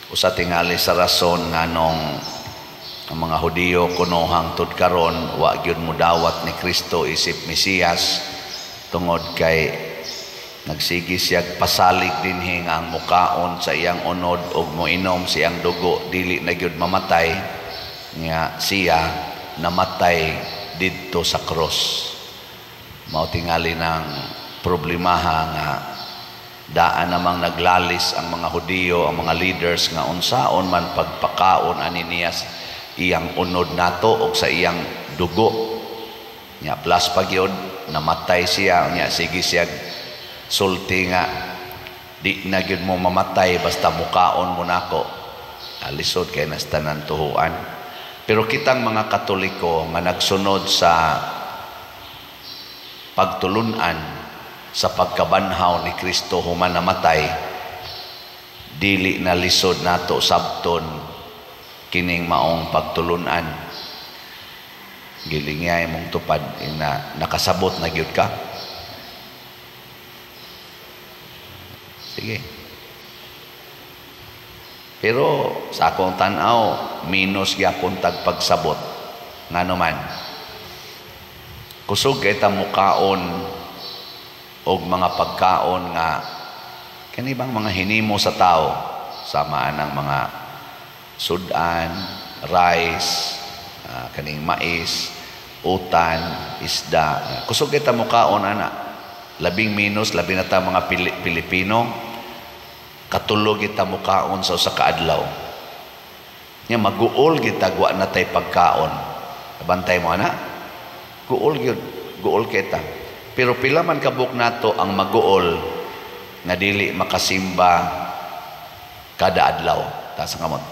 Usa tingali sa rason nganong ang mga Hudiyo kuno hangtod karon wa gyud mudawat ni Kristo isip Mesiyas, tungod kay nagsige siya pasalig dinhi nga ang mukaon sa iyang unod ug moinom sa iyang dugo dili na gyud mamatay, nga siya namatay didto sa cross. Mao tingali ng problemaha nga daan namang naglalis ang mga Hudiyo, ang mga leaders, nga unsaon man pagpakaon ani niya iyang unod nato og sa iyang dugo. Nya plus pa gyud namatay siya, nya sige siya sulti nga di na gyud mo mamatay basta mukaon mo nako. Alisod kay nas tanan tuhuan. Pero kitang mga Katoliko nga nagsunod sa pagtulunan sa pagkabanhaw ni Kristo human namatay, dili na lisod nato sabton kining maong pagtulunan. Gilingay mong tupad ina nakasabot na gyud ka. Sige. Pero sa akong tan-aw, minus gyapon tag pagsabot. Ngano man? Kusog kay ta mukaon og mga pagkaon nga kani bang mga hinimo sa tao, sama ang mga sudan, rice, kaning mais, utan, isda. Kusog kay ta mukaon ana. Labing minus, labi na ta mga Pilipino, katulog kita mukaon sa usa ka adlaw. Nya maguol kita wa na tay pagkaon. Bantay mo ana. Guol gyud, guol kita. Pero pila man kabuk nato ang maguol nga dili makasimba kada adlaw. Taas ang kamot.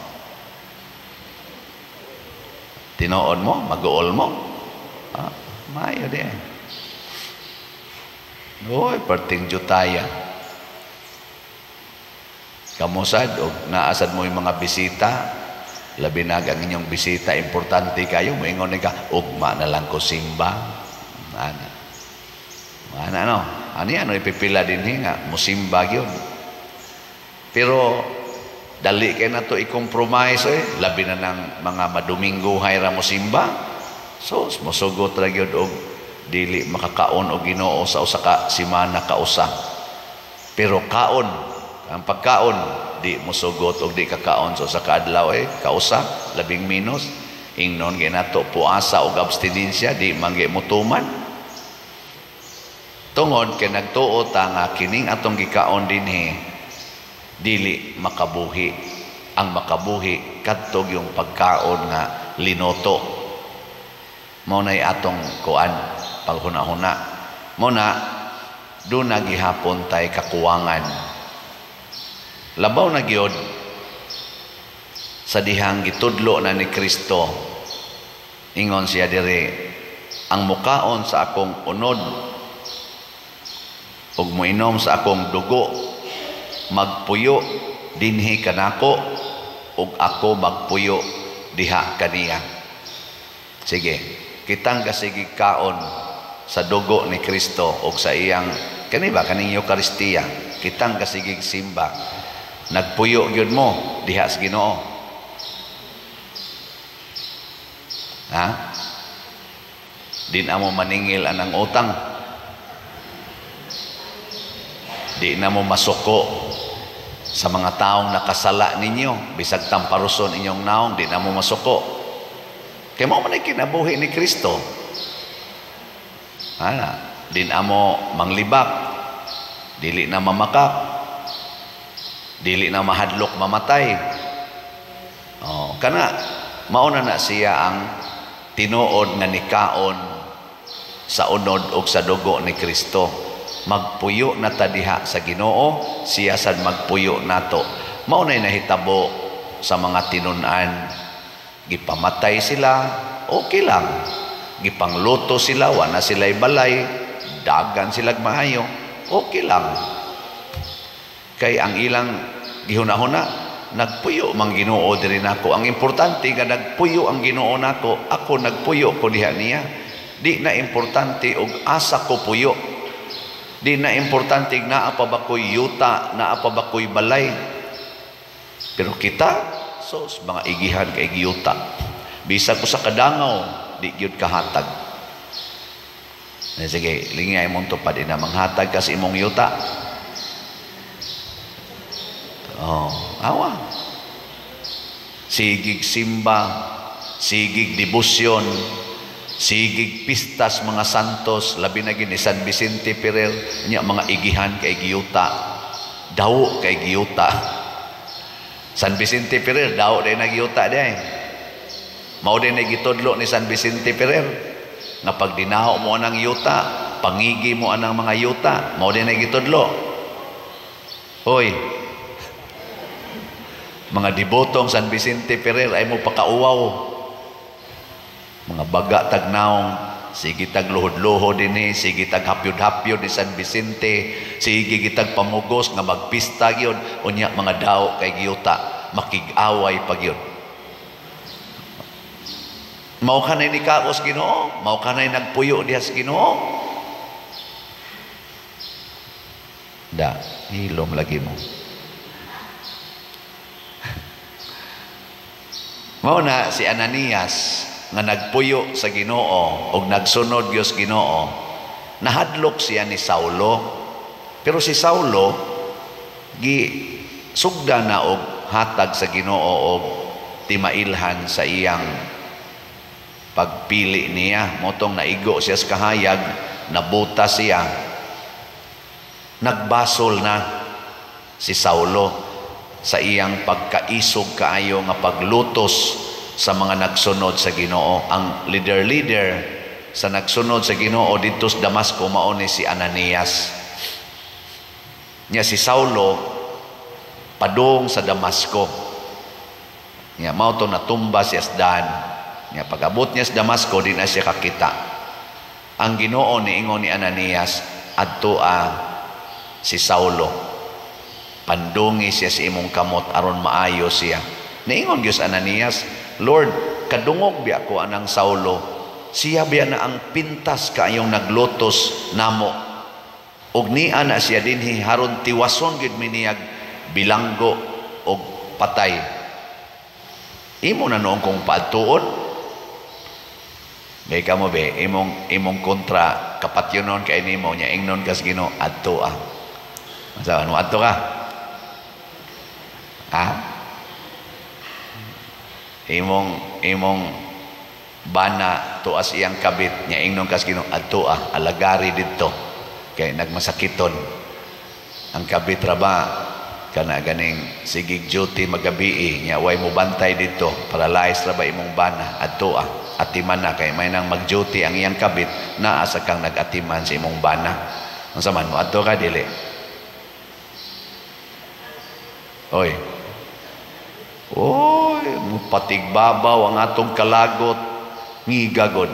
Tinuod mo, maguol mo. Ah, maayo di. Uy, perting jutaya. Kamusad, og naasad mo yung mga bisita, labi na ang inyong bisita, importante kayo, moingon ni ka, ugma na lang ko simba. Ana. Ana, no? Ani ano ipipila din nga, musimba yun. Pero, dali kay na to i-compromise, eh. Labi na ng mga madumingguhay ra musimba. So, musugot ra gyud og dili makakaon og Ginoo sa usa ka semana kausa. Pero kaon, ang pagkaon di musugot og di kakaon sa usa ka adlaw, eh, kausa, labing minus. Ingnon gyud nato puasa og abstinensya, di man gyud motuman. Tungod kay nagtuo ta nga kining atong gikaon dinhi dili makabuhi. Ang makabuhi kadtog yung pagkaon nga linoto. Mao nay atong kuan paghuna-huna. Mao na do na gihapon tay kakuwangan. Labaw na gyud sa dihang gitudlo na ni Kristo. Ingon siya diri, ang mukaon sa akong unod ug moinom sa akong dugo magpuyo dinhi kanako ug ako magpuyo diha kaniya. Sige, kitang kasigi kaon sa dugo ni Kristo ug sa iyang kani ba kaning Eukaristiya, kitang kasigig simba, nagpuyo gyud mo diha sa Ginoo. Ha? Di na mo maningil anang utang. Di na mo masuko sa mga taong nakasala ninyo, bisag tamparuson inyong naong, di na mo masuko. Kaya mo man ay kinabuhi ni Kristo. Ana, di na mo manglibak, dili na mamakak, dili na mahadlok mamatay. Oh, kana mauna na siya ang tinuod nga nikaon sa unod og sa dugo ni Kristo. Magpuyo na ta diha sa Ginoo, siya sad magpuyo nato. Mao nay nahitabo sa mga tinun-an. Gipamatay sila, okay lang. Gipangluto sila, wa na sila'y balay, dagan sila'g maayo, okay lang. Kay ang ilang gihuna-huna, nagpuyo mang Ginoo diri nako. Ang importante nga nagpuyo ang Ginoo nako, ako nagpuyo ko diha niya. Di na importante og asa ko puyo. Di na importante naa pa ba ko'y yuta, naa pa ba ko'y balay. Pero kita, sos, mga igihan kay giyuta. Bisag usa ka dangaw, di gyud kahatag. Sige, lingay imong tupad ina, manghatag ka sa imong yuta. Oh, awa. Sigig simba, sigig debosyon, sigig pistas mga santos, labi na gini San Vicente Ferrer, nya mga igihan kay giyuta, dawo kay giyuta. San Vicente Ferrer, dawo day nagyuta day. Mao din gitudlo ni San Vicente Ferrer nga pag dinaho mo anang yuta, pangigi mo anang mga yuta, mao din gitudlo. Hoy, mga debotong San Vicente Ferrer ay mo pakauwaw. Mga baga tagnaong, sige tag luhod-luhod dinhi, sige tag hapyod-hapyod ni San Vicente, sige gitag pamugos nga magpista gyud, unya mga daw kay giyuta, makig-away pa gyud. Mao kanay ni kaos Ginoo, mao kanay nagpuyo diha sa Ginoo. Da, hilom lagi mo. Mao na si Ananias nga nagpuyo sa Ginoo og nagsunod gyud sa Ginoo, nahadlok siya ni Saulo. Pero si Saulo gi sugda na og hatag sa Ginoo og timailhan sa iyang pagpili niya. Motong naigo siya sa kahayag, nabuta siya, nagbasol na si Saulo sa iyang pagkaisog kaayo nga paglutos sa mga nagsunod sa Ginoo. Ang leader-leader sa nagsunod sa Ginoo didto sa Damasco mao ni si Ananias. Nya si Saulo padung sa Damasco. Nya mao to natumba siya sa daan. Nya pag-abot niya sa Damasco, di na siya kakita. Ang Ginoo niingon ni Ananias, adto si Saulo, pandungi siya sa imong kamot aron maayo siya. Niingon gyud Ananias, Lord, kadungog biya ko anang Saulo, siya biya na ang pintas kaayong naglutos namo. Og niya na siya dinhi haron tiwason gyud miniyag bilanggo og patay. Imo na noong kong paadtuon. May kamo be, imong kontra kapatyonon kay nimo nya ingnon kas Ginoo adto ah. Sa ano adto ka? Ha? Imong bana tuas iyang kabit nya ingnon kas Ginoo adto ah, alagari didto kay nagmasakiton ang kabit ra ba kana ganing sigig duty magabii nya way mo bantay didto, paralyzed ra ba imong bana, adto ah, atiman na kay may nang mag-duty ang iyang kabit, naa sa kang nag-atiman sa imong bana. Unsa man mo adto ka dili? Oy. Oy, mupatigbabaw ang atong kalagot, ngigagod.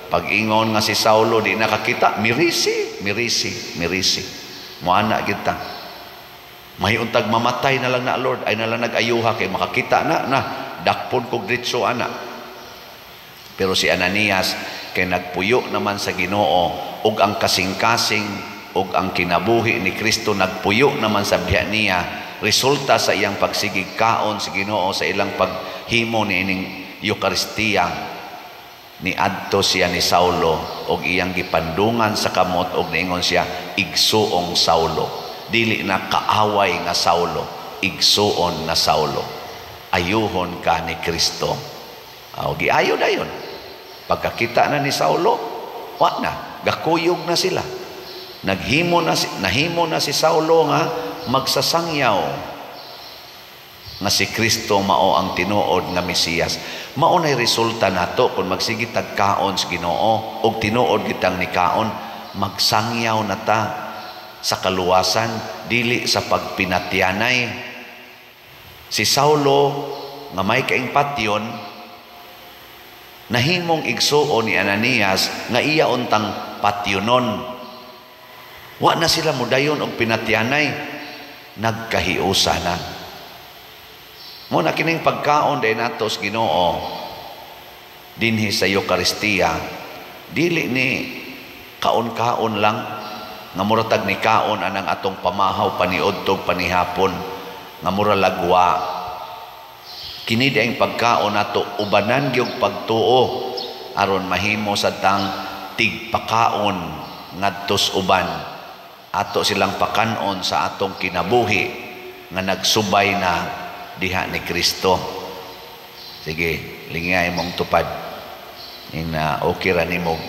Pag-ingon nga si Saulo di nakakita, mirisi, mirisi, mirisi. Moana kita. May untag mamatay na lang na Lord, ay na lang nag-ayuha kay makakita na na dakpon kog diretso ana. Pero si Ananias kay nagpuyo naman sa Ginoo ug ang kasing-kasing ug ang kinabuhi ni Kristo nagpuyo naman sa biya niya, resulta sa iyang pagsigig kaon sa Ginoo sa ilang paghimo niining Eukaristiya, niadto siya ni Saulo og iyang gipandungan sa kamot og niingon siya, igsuong Saulo, dili na kaaway nga Saulo, igsuon na Saulo, ayuhon ka ni Kristo. O giayo dayon. Pagkakita na ni Saulo, wa na, gakuyog na sila. Naghimo na si, nahimo na si Saulo nga magsasangyaw nga si Kristo mao ang tinuod nga Mesiyas. Mao nay resulta nato kung magsige tag kaon sa Ginoo og tinuod kitang nikaon, magsangyaw na ta sa kaluwasan, dili sa pagpinatyanay. Si Saulo nga may kaing patyon, nahimong igsuon ni Ananias nga iya untang patyonon. Wa na sila mudayon og pinatyanay, nagkahiusa na. Mo na kining pagkaon day nato sa Ginoo dinhi sa Eukaristiya, dili ni kaon-kaon lang nga muratag ni kaon anang atong pamahaw paniudtog panihapon nga mura lagwa. Kini ang pagkaon nato, ubanan gyud pagtuo aron mahimo sa tang tigpakaon ngadtos uban. Ato silang pakanon sa atong kinabuhi nga nagsubay na diha ni Kristo. Sige, lingay mong tupad. Ina okay ra nimo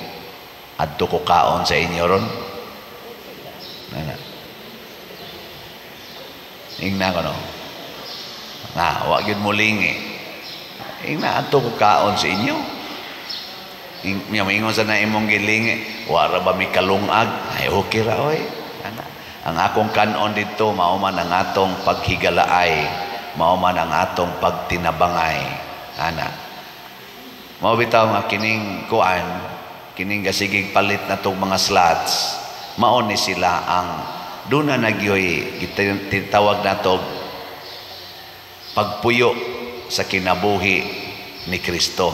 adto ko kaon sa inyo ron. Nana. Ingna ko no. Nga, wa gyud mo lingi. Ingna adto ko kaon sa inyo. Ing, maingon sa na imong gilingi, wa ra ba mi kalungag? Ay, okay ra oy. Ana. Ang akong kanon dito mao man ang atong paghigalaay, mao man ang atong pagtinabangay. Ana. Mao bitaw nga kining kuan, kining gasigig palit na tong mga slots, mao ni sila ang duna na gyoy tinatawag nato pagpuyo sa kinabuhi ni Kristo.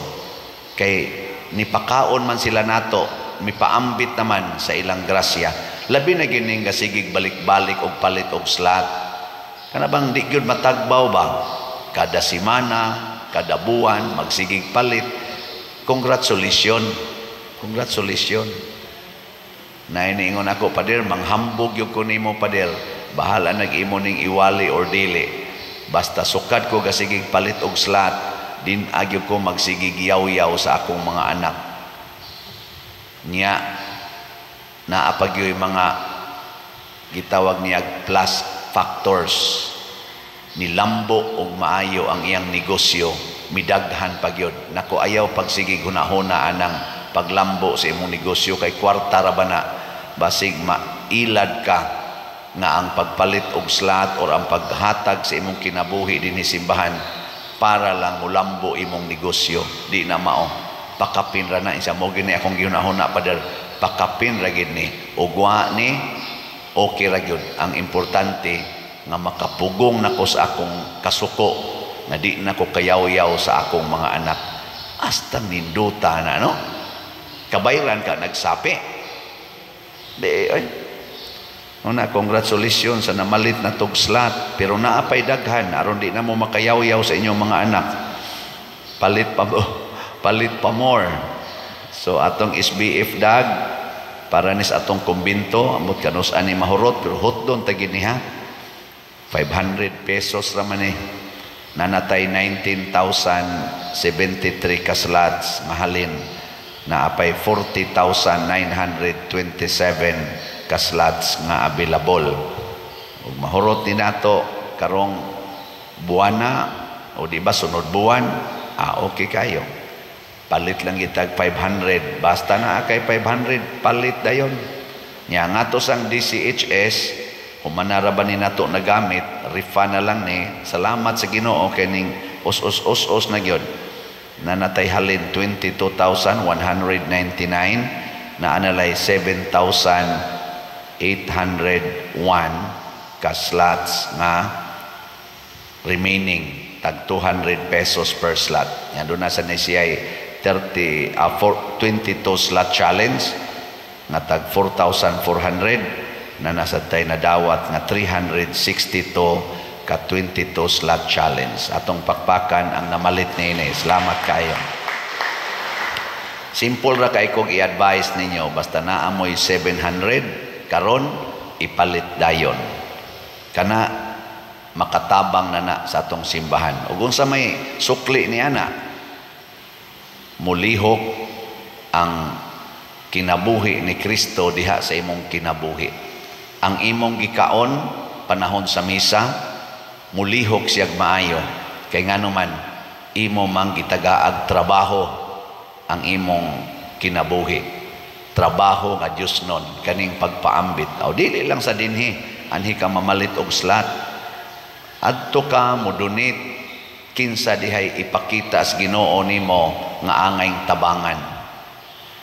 Kay nipakaon man sila nato, mipaambit naman sa ilang grasya. Labi na gining gasigig balik-balik og palit og slot. Kana bang di gyud matagbaw ba? Kada simana, kada buwan magsigig palit. Congratulations. Congratulations. Nainiingon ako, "Pader, manghambog yung ko nimo, pader. Bahala nag-imo ning iwali or dili. Basta sukad ko gasigig palit og slot, din agyo ko magsigig yaw-yaw sa akong mga anak." Niya, naapag yung mga gitawag niya plus factors. Nilambo og maayo ang iyang negosyo, midaghan pagyod. Nako, ayaw pagsigig hunahuna anang paglambo sa imong negosyo kay kwarta ra ba na. Basig mailad ka nga ang pagpalit og slot or ang paghatag sa imong kinabuhi dinhi simbahan para lang mulambo imong negosyo. Di na mao. Pakapin ra na isa mo gini akong gihunahuna, pader. Pakapin ra gid ni ugwa ni, okay ra gyud. Ang importante nga makapugong nako sa akong kasuko nga di na ko kayaw-yaw sa akong mga anak. Hasta ninduta na, no? Kabayran ka nagsapi di ay. Una, congratulations sa namalit na tog slot, pero naapay daghan aron di na mo makayaw-yaw sa inyong mga anak. Palit pa, palit pa more. So atong SBF dag para nis atong kumbinto, amot kanus ani mahurot, pero hotdon ta gini ha. 500 pesos ra man eh. Nanatay 19,073 ka slots mahalin, naapay 40,927 ka slots nga available. Ug mahurot ni nato karong buwana o di ba sunod buwan, ah, okay kayo. Palit lang gitag 500, basta na kay 500, palit dayon. Nya nga to sang DCHS, humanara ba ni nato nagamit, refund na lang ni. Salamat sa Ginoo kay ning us us us us na gyud. Nanatay halin 22,199 na analay 7,801 ka slots nga remaining, tag 200 pesos per slot. Yan doon na sa ni siya 30, 22 slot challenge nga tag 4,400 na nasa tay nadawat nga 362 ka 22 slot challenge. Atong pakpakan ang namalit ni ini. Salamat kayo. Simple ra kay kog i-advise ninyo, basta naamoy 700 karon, ipalit dayon. Kana makatabang na na sa atong simbahan. Ug unsa may sukli ni ana, mulihok ang kinabuhi ni Kristo diha sa imong kinabuhi. Ang imong gikaon panahon sa misa, mulihok siyag maayo. Kay ngano man, imo mang gitagaag trabaho ang imong kinabuhi. Trabaho nga Dios nun kaning pagpaambit. O dili lang sa dinhi, anhi ka mamalit og slot. Adto ka mo-donate, kinsa dihay ipakita sa Ginoo nimo nga angay tabangan.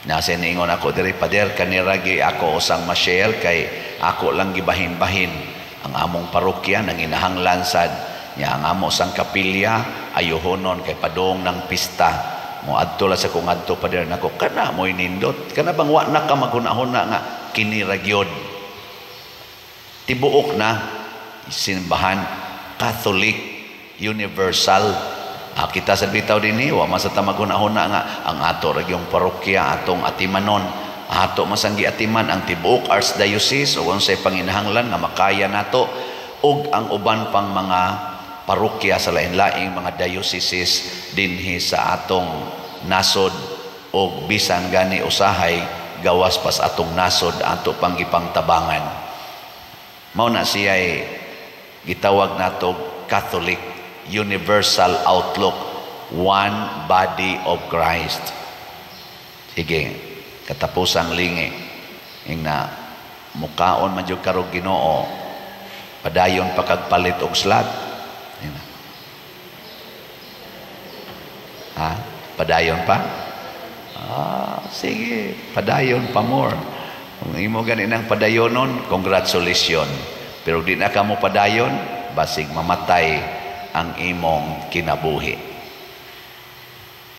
Nasa niingon ako diri, "Pader, kaniragi ako usang ma-share kay ako lang gibahin-bahin ang among parokya nanginahanglan sad nya ang amo sang kapilya ayuhonon kay padong ng pista mo adto la sa kung adto, pader." Nako, kana mo'y nindot. Kana bang wa na ka maghuna-huna nga kini ra gyud tibuok na simbahan Catholic Universal. Ah, kita sa bitaw dinhi, wa man sa ta maghuna-huna nga ang ato ra gyung parokya atong atimanon. Ato man sang giatiman ang tibuok archdiocese o unsay panginahanglan nga makaya nato ug ang uban pang mga parokya sa lain-laing mga dioceses dinhi sa atong nasod og bisan gani usahay gawas pa sa atong nasod ato pang gipangtabangan. Mao na siya gitawag nato Catholic Universal Outlook, one body of Christ. Sige, katapusang lingi ing na mukaon man jud karog Ginoo, padayon pa kag palit og slot. Ingna. Ha, padayon pa. Ah, sige, padayon pa more. Kung imo gani nang padayonon, congratulations. Pero di na ka mo padayon, basig mamatay ang imong kinabuhi.